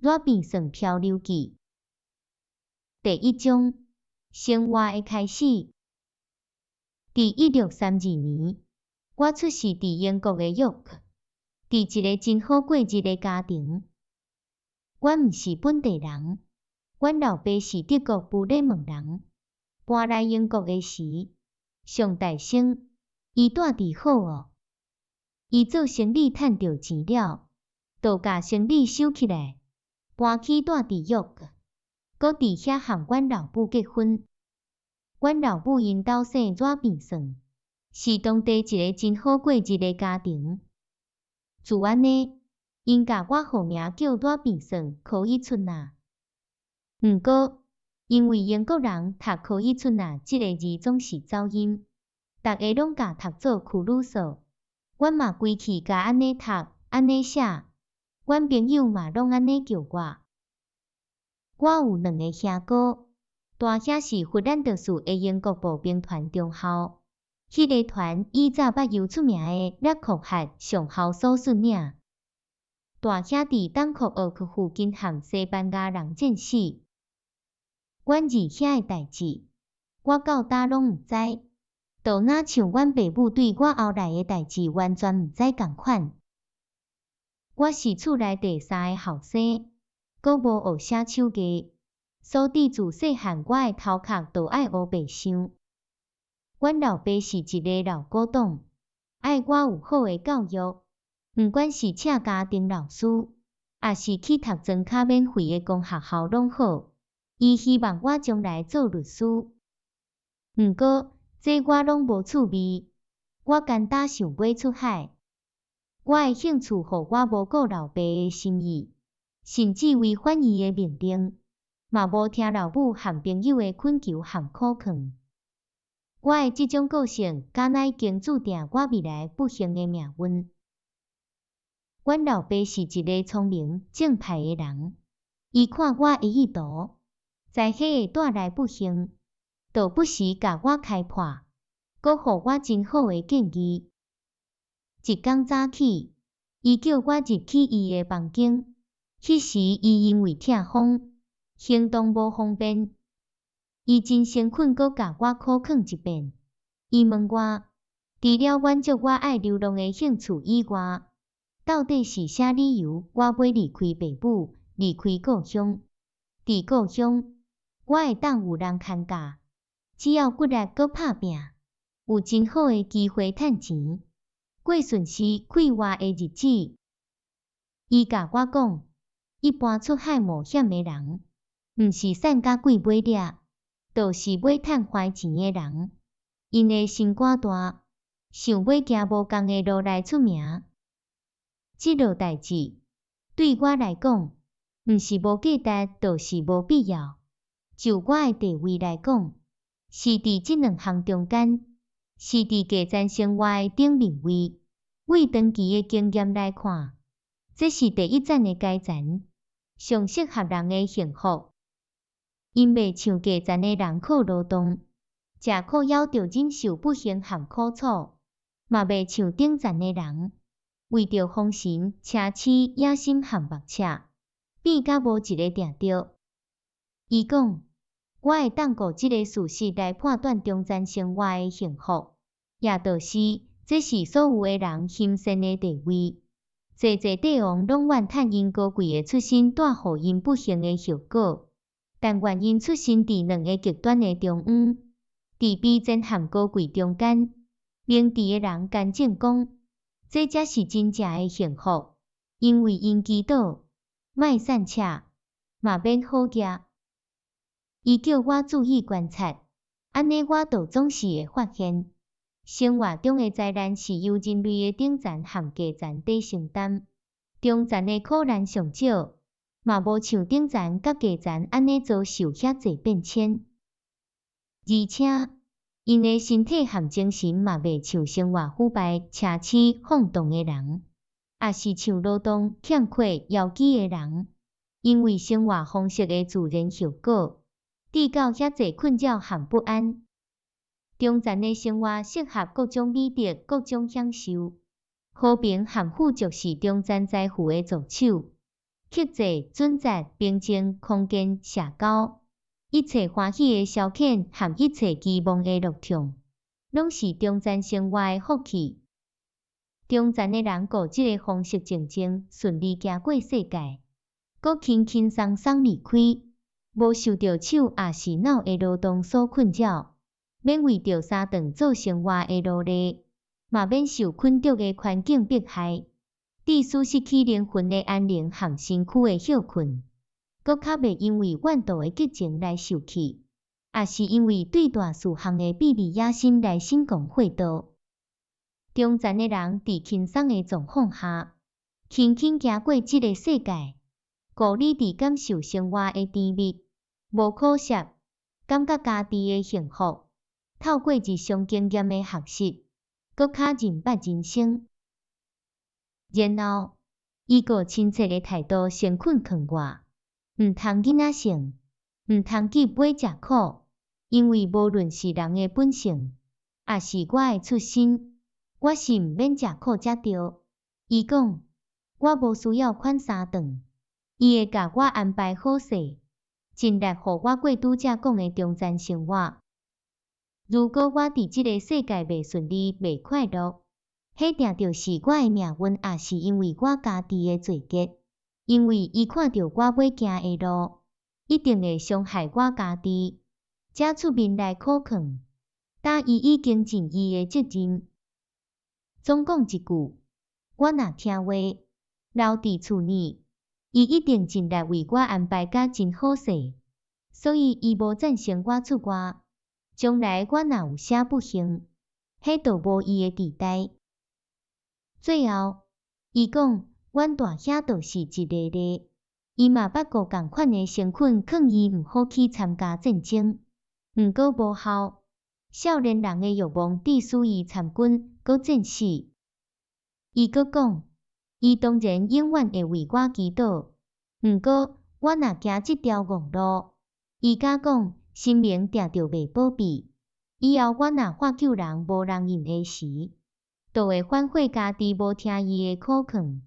羅賓遜漂流記第一章，生活的開始。佇1632年，我出世佇英國的約克，佇一个真好過日的家庭。阮毋是本地人，阮老爸是德國布勒門人。搬來英國的時，上大生，伊蹛佇好學。伊做生理趁著錢了，就共生理收起來，搬去蹛佇約克，閣佇遐和阮老母結婚。阮老母𪜶兜姓羅賓遜，是當地一个真好過日的家庭。自按呢，𪜶共我號名叫羅賓遜柯伊春仔。毋過，因為英國人讀柯伊春仔這个字總是走音，逐家攏共讀做庫魯索。阮嘛規氣共按呢讀，按呢寫，阮朋友嘛攏按呢叫我。我有兩个兄哥，大兄是佛蘭德斯的英國步兵團中校，彼个團以早捌由出名的拉克漢上校所率領。大兄佇丹克爾克附近和西班牙人戰死。阮二兄的代誌，我到今攏毋知，就若像阮爸母對我後來的代誌完全毋知仝款。我是厝內第三个後生，閣無學啥手藝，所以自細漢我的頭殼就愛烏白想。阮老爸是一个老古董，愛我有好的教育，毋管是請家庭老師，抑是去讀莊跤免費的公學校攏好。伊希望我將來做律師，毋過這我攏無趣味，我干焦想欲出海。我的興趣予我無顧老爸的心意，甚至違反伊的命令，嘛無聽老母和朋友的懇求和苦勸。我的這種個性，敢若已經注定我未來不幸的命運。阮老爸是一个聰明正派的人，伊看我的意圖，知彼會帶來不幸，就不時共我開破，閣予我真好的建議。一工早起，伊叫我入去伊的房間，彼時伊因為疼風，行動無方便。伊真誠懇閣共我苦勸一遍。伊問我，除了滿足我愛流浪的興趣以外，到底是啥理由我欲離開爸母，離開故鄉？佇故鄉，我會當有人牽教，只要骨力閣拍拚，有真好的機會趁錢，過順遂快活的日子。伊共我講，一般出海冒險的人，毋是散甲鬼尾掠，就是欲趁歡錢的人。𪜶的心肝大，想欲行無仝的路來出名。這落代誌對我來講，毋是無價值，就是無必要。就我的地位來講，是佇這兩項中間，是佇低層生活的頂面位。為長期的經驗來看，這是第一層的階層，上適合人的幸福。𪜶袂像低層的人靠勞動，食苦枵著忍受不幸和苦楚，嘛袂像頂層的人，為著豐神、奢侈、野心和目赤，變甲無一个定著。伊講，我會當顧這个事實來判斷中層生活的幸福，也就是，這是所有的人欣羨的地位。濟濟帝王攏怨嘆𪜶高貴的出身帶予𪜶不幸的後果，但願𪜶出身佇兩个極端的中央，佇卑賤和高貴中間，明智的人乾淨講，這才是真正的幸福，因為𪜶祈禱，莫散赤，嘛免好額。伊叫我注意觀察，按呢我就總是會發現，生活中的災難是由人類的頂層和低層佇承擔，中層的苦難上少，嘛無像頂層佮低層按呢遭受遐濟變遷。而且，𪜶的身體和精神嘛袂像生活腐敗、奢侈、放蕩的人，抑是像勞動欠缺、枵飢的人，因為生活方式的自然後果，致到遐濟困擾和不安。中層的生活適合各種美德、各種享受。和平和富足是中層財富的助手。克制、准則、平靜、空間、社交，一切歡喜的消遣和一切期望的樂暢，攏是中層生活的福氣。中層的人過這个方式靜靜順利行過世界，閣輕輕鬆鬆離開，無受著手抑是腦的勞動所困擾，免為著三頓做生活的勞力，嘛免受困著的環境迫害，致使失去靈魂的安寧和身軀的歇睏，閣較袂因為怨妒的激情來受氣，抑是因為對大事項的秘密野心來神狂惑道。中層的人佇輕鬆的狀況下，輕輕行過這个世界，故你佇感受生活的甜蜜，無苦澀，感覺家己的幸福，透過日常經驗的學習，閣較認捌人生。然後，伊閣親切的態度誠懇勸我，毋通囡仔性，毋通急尾食苦，因為無論是人的本性，抑是我的出身，我是毋免食苦才對。伊講，我無需要款三頓，伊會共我安排好勢，盡力予我過拄才講的中層生活。如果我佇這个世界袂順利、袂快樂，彼定著是我的命運，抑是因為我家己的罪孽。因為伊看著我欲行的路，一定會傷害我家己，才出面來苦勸。但伊已經盡伊的責任。總講一句，我若聽話，留佇厝內，伊一定盡力為我安排甲真好勢，所以伊無贊成我出外。將來我若有啥不幸，彼就無伊的地帶。最後，伊講，阮大兄就是一个例，伊嘛捌過仝款的誠懇勸伊毋好去參加戰爭，毋過無效。少年人的慾望致使伊參軍，閣戰死。伊閣講，伊當然永遠會為我祈禱，毋過我若行這條戇路，伊敢講，神明定著袂保庇。以後我若喝救人無人應的時，就會反悔家己無聽伊的苦勸。